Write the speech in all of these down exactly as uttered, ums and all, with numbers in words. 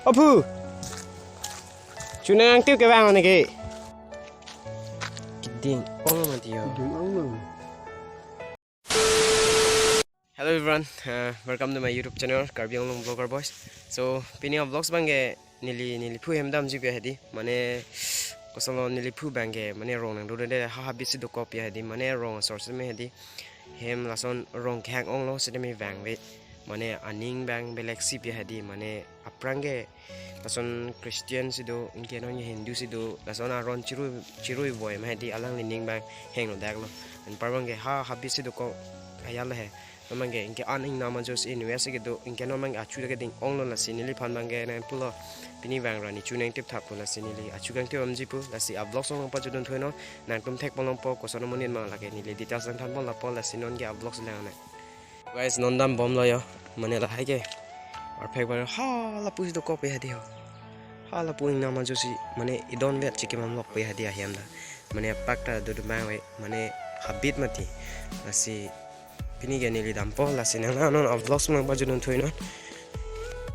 Aphu! Chunang angtip kevang neke. Keding ong mati yo. Keding ong lo. Hello everyone, uh, welcome to my YouTube channel, Karbi Anglong Vlogger Boys. So, pini a vlogs abangke neli, neliphu hem damji pi hedi. Mane, kosonlo neliphu abangke, mane rong nangdodunde ha habit si dokok pi hedi. Mane rong asor sitame hedi. Hem lason rong kehang onglo sitame vangve. Mane aning abang belek si pi hedi. Mane aphrang ke lason Christian si do, anke non Hindu si do, lason aron chirui, chirui voi ma hedi, alangli ning abang hengno daklo. Anpar abangke ha habit si dokok ajat he. Non abangke anke an ingnam ajo si invest kedo, anke non abangke achu ta keding onglo, lasi neliphan abangke nangpulo. Pini vang ra ne chu nangtip thap pu, lasi neli achu kangtip damji pu, lasi a vlogs along pajutdun thunon, nangtum thekponlongpo, koson amonit ma lake neli details nangthanponlappo, lasi non ke a vlogs lang nang. Guys, non dambomlo yo. Mane lahai ke. Arphek bar ha lapu si dokok pi hedi ho. Ha lapu ingnam ajo si, mane idon vet chikimam lok pi hedi ahem ta. Mane apak ta dodumang ve, mane habit mati. Lasi pini ke neli dampo, lasi nanglang non a vlogs along pajutdun thunon.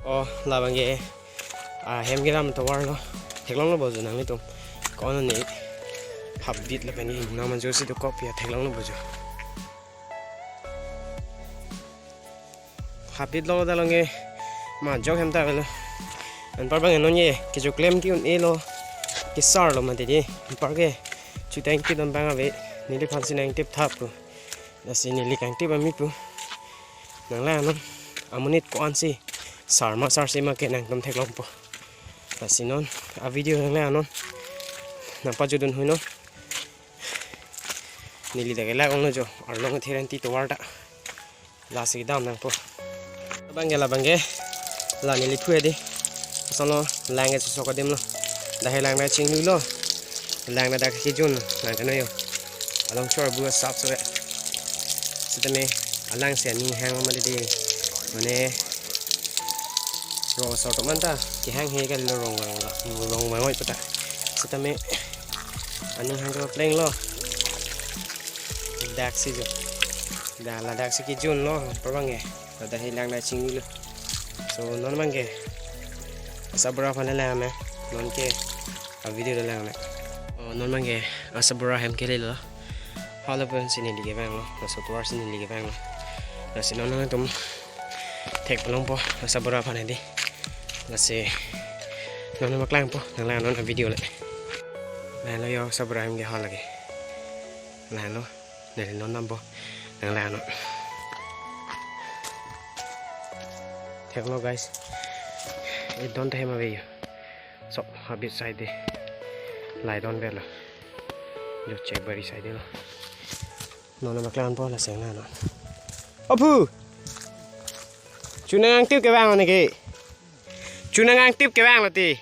Oh, labangke ahem kedam tovar lo. Theklonglo bo jo nanglitum. Ko-an ne habit lapen ingnam ajo si dokok pi theklonglo bo jo. Habit lo dalong ke majok hem ta avelo. Anpar abang non ye kechoklem ke un-elo, kesarlo mati di. Anpar ke chu ta ingtip dam abang ave, neliphan si nangtip thap pu. Lasi neli kangtip damji pu. Nanglang non amonit ko-an si sar ma sarse ma ke nangtum theklongpo. Lasi non a video nanglang non, nangpajutdun thunon. Neli ta kelak onglo jo, arlong theren ti tovar ta. Lasi dam nangpo. Abangke labangke la neliphu hedi. Kosonlo lang ke chosok adim lo. Dak he lang nangchinglu lo. Lang na dak kejun lang kano yo. Along chor bu sap sore. Sitame alang si aning hang ma didi. Mane rong asor atum anta kehang he kalilo, rong vang la, rong vang oi puta. Sitame aning hang keplenglo. Dak si jo. Dak ladak si kejunlo, anpar abangke. Ladak he lang nangchinglu lo. So, non abangke asarbura aphan lang me. Non ke a video lang me. Oh, non abangke asarbura hem kelelo. Hala pen si neli kevanglo. Laso tovar si neli kevanglo. Lasi non nangtum thekponlongpo asarbura aphan hedi. Lasi non nangpaklangpo, nanglang non a video le. Lahelo yo asarbura hem ke hal lake. Lahelo. Neli non dampo, nanglang non. Theklo guys. Idon ta hem ave yo. Sok habit side de. Lai don velo. Jo chek bari side lo. Non nangpaklangpo, lasi nanglang non. Aphu! Chunang angtip kevang neke. Chunang angtip kevang lo ti.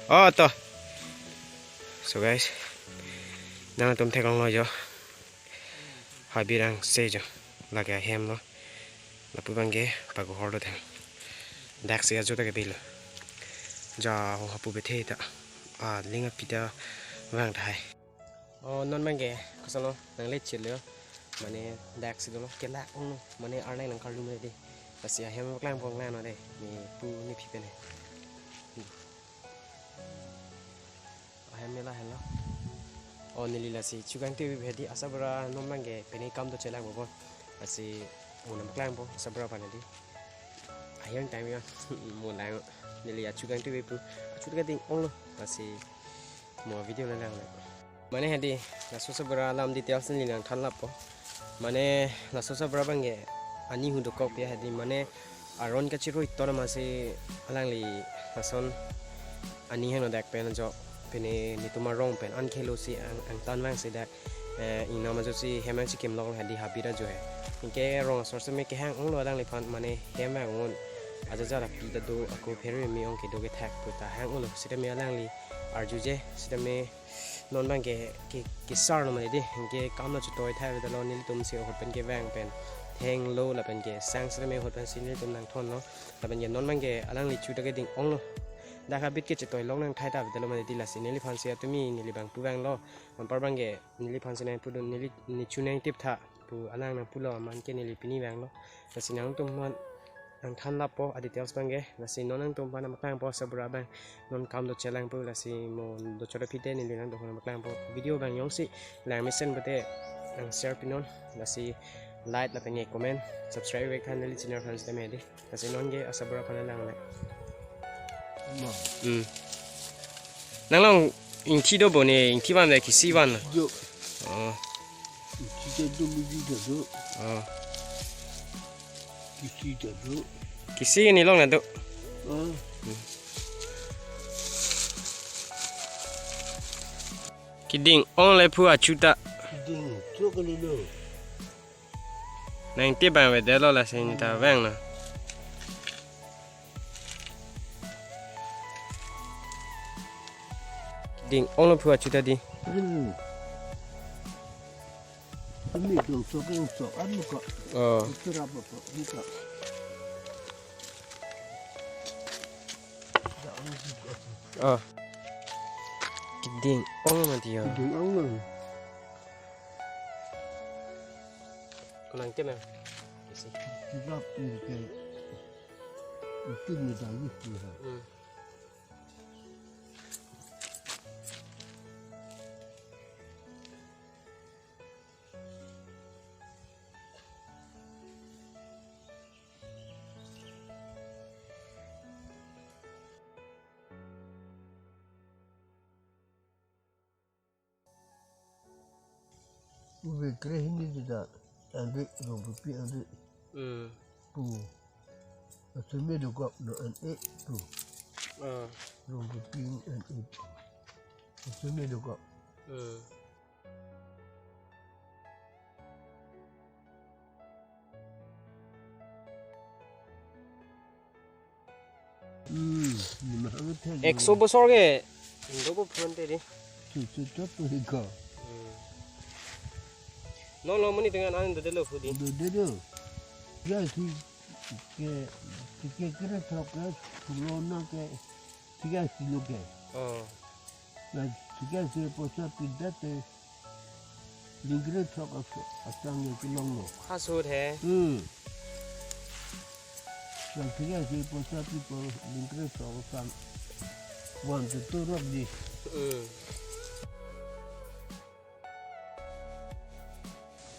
Oh, to. So guys, nangtum theklonglo jo. Habit angse jo. Lake ahem lo. Lapu abangke pagohor lo thang. Dak si ajo ta kebelo. Ja ho hapu bethe ta. A ling api ta vang tahai. Oh, non abangke kosonlo nanglet chelo. Mane dak si dolo kelak ong, mane arnai nangkarlu mane de. Lasi ahem paklangpo, nanglang non de. Nepu nephi pen he. Ahem mela helo. Oh, neli lasi chu kangtip pi hedi, asarbura non abangke pini kam dochelang bo. Lasi mo nangpaklangpo asarbura aphan hedi. Ahem time ya. Mo lang neli achu kangtip pi pu. Achu keding onglo. Lasi mo video le lang le. Mane hedi, laso asarbura alam details neli nangthanlappo. Mane laso asarbura abangke ani hu dokok pi hedi, mane aron kachirui ton amatsi alangli lason ani hang no dak pen jo, pini netum arong pen an khelo si ang, angtan vang si dak, eh, ingnam ajo si hem angchikimlok hedi, habit ajo he. Anke rong asor sitame kehang onglo alangliphan, mane hem vang un. Aja ja lapi ta do, ako pherui me ong kedo kethak pu ta hang onglo, sitame alangli arjuje, sitame non abangke ke, kesarlo mane de, anke kam nangchitoi thai avedetlo, nelitum si ahut pen kevang pen thenglo lapen ke sang sitame ahut pen si nelitum nangthonlo, lapen ke non abangke alangli chu ta keding onglo. Dak habit kechitoi long nangthai ta avedetlo mane de, lasi neliphan si atumi neli abang pu vanglo, anpar abangke neliphan si nangpudun, neli ne chu nangtip tha pu alang nangpulo, amat ke neli pini vanglo. Lasi nangtum amat nangthan lapo a-details abangke, lasi non nangtum aphan nangpaklangpo asabura abang, non kam dochelang pu, lasi mo dochot aphi te neli nangtum aphan nangpaklangpo. Video abang jongsi lang mesen pute nang share pinon, lasi like lapen comment, subscribe vek tha neli channel aphan sitame hedi. Lasi non ke asabura aphan lang le. Ma. Hmm. Nanglong ingthi do bo ne, ingthi van le kisi van? Do. Oh. Ingthi ta do, miji ta do. Oh. Kisi ta do. Kisi ni long na do. Oh. Keding ong le phu achu ta. Keding chok le lo. Nang ti bang ve de lo, lasi ni ta vang na. Keding ong le phu achu ta di. Hmm. Ini dong sok, dong sok, anu kok. Oh. Itu rap kok, ini kok. Oh. Keding ong mati ya. Keding ong lo. Kunang kena. Isi. Sebab ini ke, itu ni dah itu ha. Hmm. Ove krehini dida, ande Rongpipi ande. Hmm. Pu. Asome dokok no ande pu. Ah. Rongpipi ande. Asome dokok. Hmm. Hmm, ni mahang thek. Ekso bosor ke indo bo phone te di. Chu chu chu pu hi ko. Hmm. Non lo mani tengan an do de lo phu di. Do de do. Ya si ke, si ke kre throk ke, pulo na ke, tiga kilo ke. Oh. Na tiga kilo posa pinda te, lingkre throk as-, asang ye kelong lo. Asut he. Hmm. Na tiga kilo posa pi po lingkre throk asang. Wan tu turok di. Hmm.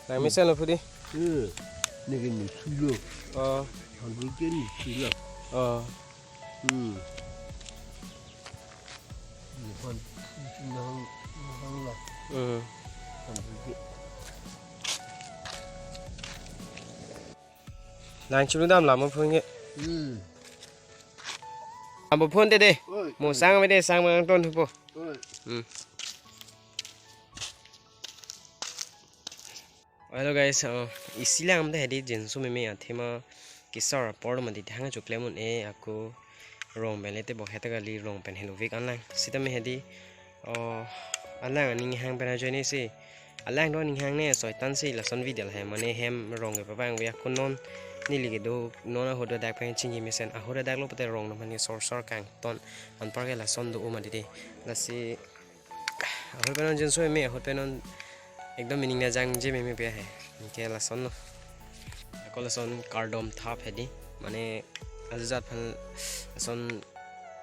Nang mesen lo phu di. Eh, neke ni sulo. Oh. Handu ke ni sulo. Oh. Hmm. Ni han, nang, nang la. Hmm. Handu ke. Nang chulu dam lama phone ke. Hmm. Abo phone te de. Oi. Mo sang me de, sang mang ton po. Oi. Hmm. Hello guys, uh, isi lang ta hedi jinso meme athema kesar apor mati thang chukle mun e ako rong pen le te bo heta kali rong pen helo vek an lang. Sitame hedi, uh, alang aning hang pen ajoine si. Alang do aning hang ne soitan si lason video he mane hem rong ke pabang vek ako non neli kedo non ahut dak pen chingki mesen ahut dak lo pute rong no mane sor sor kangton anpar ke lason do o mati de. Lasi ahut pen non jinso meme, ahut pen non ekdom meaning na jang je meme pe he. Anke lason lo. Ako lason kardom thap hedi. Mane ajat aphan lason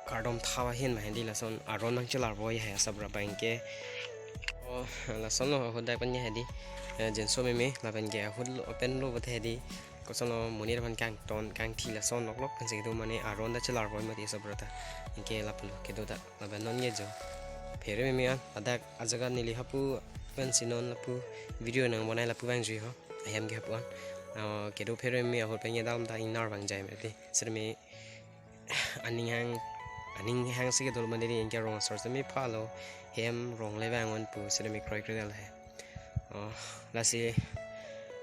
kardom thap ahin ma hedi lason aron nang chelar boi he asabra abang ke. Oh, lason lo ahut dak pen hedi. Eh, jinso meme lapen ke ahut lo pen lo pute hedi. Koson lo monit aphan kangton kangthi lason lok lok pensi kedo mane aron ta chelar boi mati asabra ta. Anke lapu lo kedo ta. Lapen non ye jo. Phere meme an, ladak ajaga neli hapu pensi non lapu video nang bonai lapu vang jui ho. Ahem ke hapu an. Ah, kedo phere meme ahut pen ye dam ta ingnar vang jai mati. Sitame aning hang, aning hang si kedo mati di anke rong asor sitame pha lo. Hem rong le vang on pu sitame kroi kroi dal he. Oh, lasi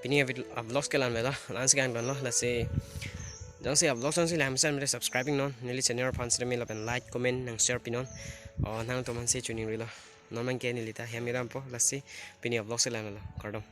pini a vid-, a vlogs ke la-an velo, la-an si kangton lo, lasi jongsi a vlogs jongsi lang mesen mate subscribing non, neli channel aphan sitame lapen like, comment, nang share pinon. Oh, nangtum aphan si chuning rilo. Non abang ke neli ta hem iram po, lasi pini a vlogs ke la-an velo, kardom.